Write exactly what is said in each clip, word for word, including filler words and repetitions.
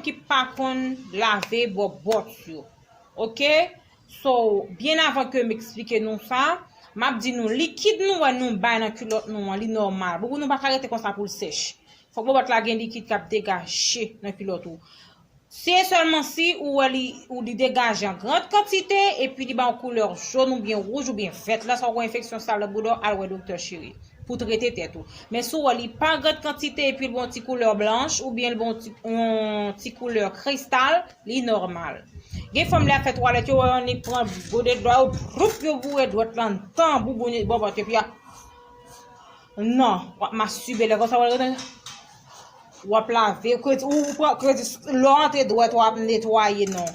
ki pa konn lave bòbòt yo. Oke? So, byen avan ke m eksplike nou sa, m ap di nou, likid nou wè nou bay nan kilòt nou an, li nòmal. Bouboun nou pa ka rete konsa pou l sèch. Fòk bòbòt la gen likid k ap degaje nan kilòt ou. Se sèlman si ou wè li, ou li degaje an gran kantite, epi li ba w koulè jòn oubyen wouj oubyen vèt la, sa w gen enfeksyon sal nan bouda w, al wè doktè cheri pou trete tèt ou. Men si w wè li pa gran kantite, epi l ba w ti koulè blanch, oubyen l ba w ti, yon ti koulè kristal, li nòmal. Gen fanm lè y ap fè twalèt, yo wè yon nèg pran gode dlo, yo ploup, yo boure dwèt lan nan bouboun bòbòt, epi y ap Non, w ap mastube lè konsa w al rete. W ap lave, kredi, ou, ou pran kredi, lè w antre dwèt w ap netwaye non.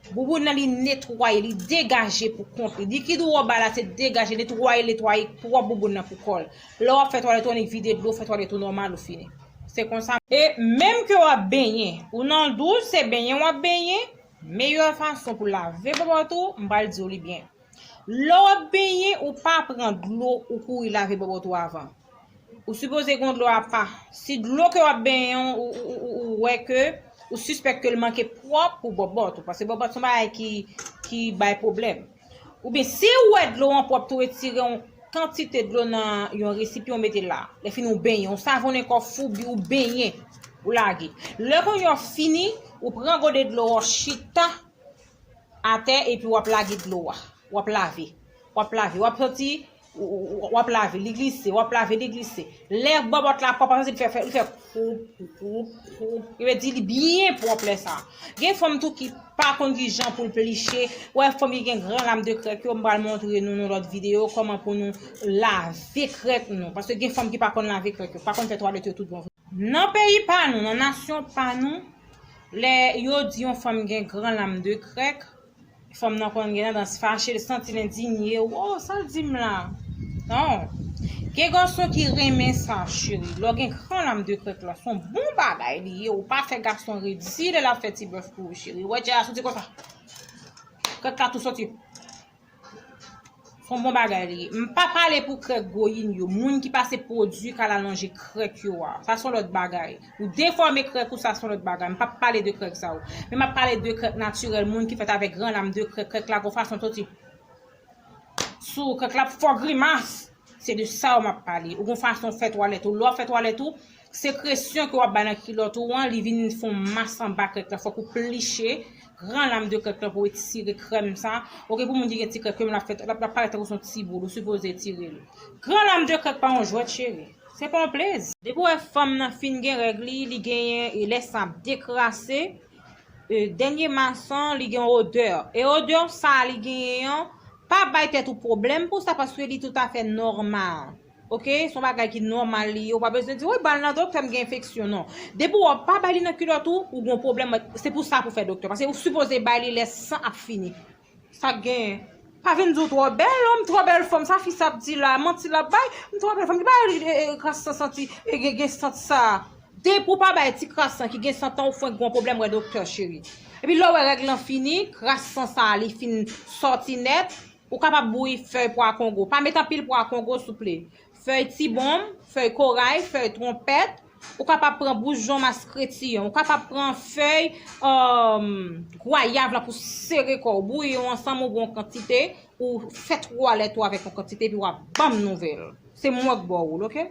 Bouboun nan li netwaye, li degaje pou kont li. Likid ou wè w bay la se degaje, netwaye, netwaye pwòp bouboun nan pou kò l. Lè w ap fè twalèt ou annik vide dlo, fè twalèt ou nòmal ou fini. Se konsa. E menm ke w ap benyen, ou nan dous, se benyen w ap benyen, meyè fason pou lave bòbòt ou, m pral di w li byen. Lè w ap benyen, ou pa pran dlo, ou kouri lave bòbòt ou avan. Ou sipoze gen dlo apa. Si dlo ke w ap benyen an, ou, ou, ou, ou wè ke, ou sispèk ke l manke pwòp pou bòbòt ou, paske bòbòt se yon bagay ki, ki bay pwoblèm. Oubyen si w wè dlo an pwòp tou, retire yon kantite dlo nan yon resipyan, ou mete la. Lè fini ou benyen, ou savonnen kò w, ou bi-, ou benyen, ou lage. Lè kounye a w fini, ou pran gode dlo w chita atè epi w ap lage dlo a. W ap lave. W ap lave. W ap santi, w, w, w ap lave, li glise, w ap lave, li glise. Lè bòbòt la pwòp, w ap santi li fè, fè, li fè koup, koup, koup. Yo di li byen pwòp lè sa. Gen fanm tou ki pa konn ki jan pou l pliche. Ou wè fanm ki gen gran lam de krèk yo, m pral montre nou nan lòt videyo kòman pou nou lave krèk nou. Paske gen fanm ki pa konn lave krèk yo, pa konn fè twalèt yo tout bon. Nan peyi pa nou, nan nasyon pa nou, lè yo di yon fanm gen gran lam de krèk, fanm nan konn gen tandans fache, l santi l endinye, oh, sa l di m la? Non. Gen gason ki renmen sa, cheri. Lè w gen gran lam de krèk la, se yon bon bagay li ye. Ou pa fè gason redi lè l ap fè ti bèf pou ou, cheri. Ou wè djè a soti konsa. Krèk la tou soti. Se yon bon bagay li ye. M pa pale pou krèk gwoyin yo. Moun ki pase pwodui k al alonje krèk yo a. Sa se yon lòt bagay. Ou defòme krèk ou, sa se yon lòt bagay. M p ap pale de krèk sa yo. Men m ap pale de krèk natirèl, moun ki fèt avèk gran lam de krèk, krèk la gon fason soti sou krèk la ap fè w grimas. Se de sa yo m ap pale. Ou gon fason fè twalèt ou. Lè w ap fè twalèt ou, sekresyon ke w ap bay nan kilòt ou an, li vin fè yon mas anba krèk la. Fòk ou pliche gran lam de krèk la pou w etire krèm sa. Oke, pou moun ki gen ti krèk, krèm la fèt, l ap, l ap parèt tankou se yon ti boul, ou sipoze etire l. Gran lam de krèk pa yon jwèt, cheri. Se pa yon plezi. Depi w wè fanm nan fin gen règ li, li genyen, e lè san ap dekrase, e, dènye mas an, li gen odè. E odè sa a li genyen an, pa bay tèt ou pwoblèm pou sa, paske li toutafè nòmal. Oke? Se yon bagay ki nòmal li ye. Ou pa bezwen di, wi, ba l nan doktè, m gen enfeksyon. Non. Depi w pa bay li nan kilòt ou, ou gen yon pwoblèm. Se pou sa pou fè doktè. Paske ou sipoze bay li lè san ap fini. Sa k genyen? Pa vin di w twò bèl, oh, m twò bèl fanm, sa fi sa ap di la, manti l ap bay, m twò bèl fanm, ki pa e, e, kras san santi, e, gen, gen sant sa. Depi w pa bay ti kras san ki gen sant an, ou fwenk gon pwoblèm, wè doktè cheri. Epi lè w wè règ lan fini, kras san sa a, li fin sòti nèt, ou kapab bouyi fèy pwa kongo. Pa met anpil pwa kongo, souple. Fèy tibonm, fèy koray, fèy twonpèt, ou kapab pran boujon maskreti an, ou kapab pran fèy, um, gwayav lan pou sere kò w, bouyi yo ansanm, ou bon kantite, ou fè twalèt ou avèk yon kantite, epi w ap ban m nouvèl. Se mwen k ba w l, oke?